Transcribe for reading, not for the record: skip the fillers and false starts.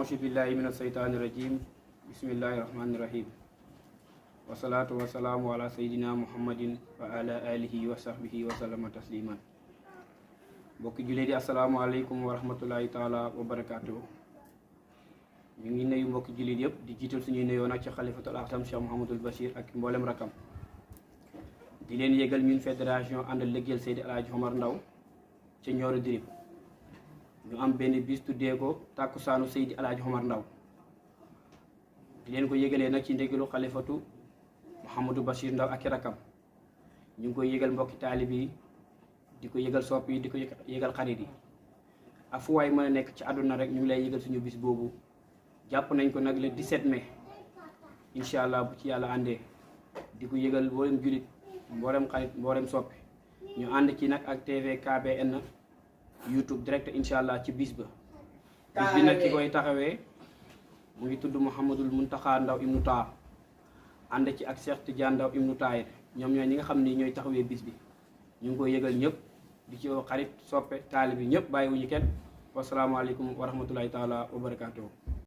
auzu billahi mina shaytaani rajim bismillahi rahmaani rahim wasalaatu wasalaamu ala sayyidina muhammadin wa ala alihi wa sahbihi wa sallama tasliman. mbokki jullit yi asalaamaaleykum wa rahmatullahi taala wa barakaatu. ñu ngi nuyu mbokki jullit yëpp di jiital suñuy nuyoo nag ci xalifatul axtam Cheikh Mouhamadul Bachir ak mboolem rakam. di leen yëgal ñun fédération àndal liggéeyal Seydi Alaaji Omar Ndaw ca Nioro Dirib. ñu am benn bis tuddee ko tàkkusaanu Seydi Alaaji Omar Ndaw. di leen ko yëgalee nag ci ndégalu xalifatu Mouhamadou Bachir Ndaw ak i rakam. ñu ngi koy yëgal mbokki taalib yi di ko yëgal sopp yi di ko yëgal xarit yi ak fu waay mën a nekk ci àdduna rek ñu ngi lay yëgal suñu bis boobu. jàpp nañ ko nag le 17 mai incha allah bu ci yàlla àndee di ko yëgal mboolem julit mboolem xarit mboolem soppi ñu ànd ci nag ak TV KBN YouTube direct incha allah ci bis ba. bis bi nag ki koy taxawee mu ngi tudd Mouhamadul Muntaxa Ndaw ibnu Taa ànd ci ak Cheikh Tidiane Ndaw ibnu Taayir ñoom ñooy ñi nga xam ni ñooy taxawee bis bi. ñu ngi koy yëgal ñëpp di ci xarit soppe taalib yi ñëpp bàyyiwuñu kenn wasalaamaaleykum wa rahmatulahi taala wa barakaatuhu.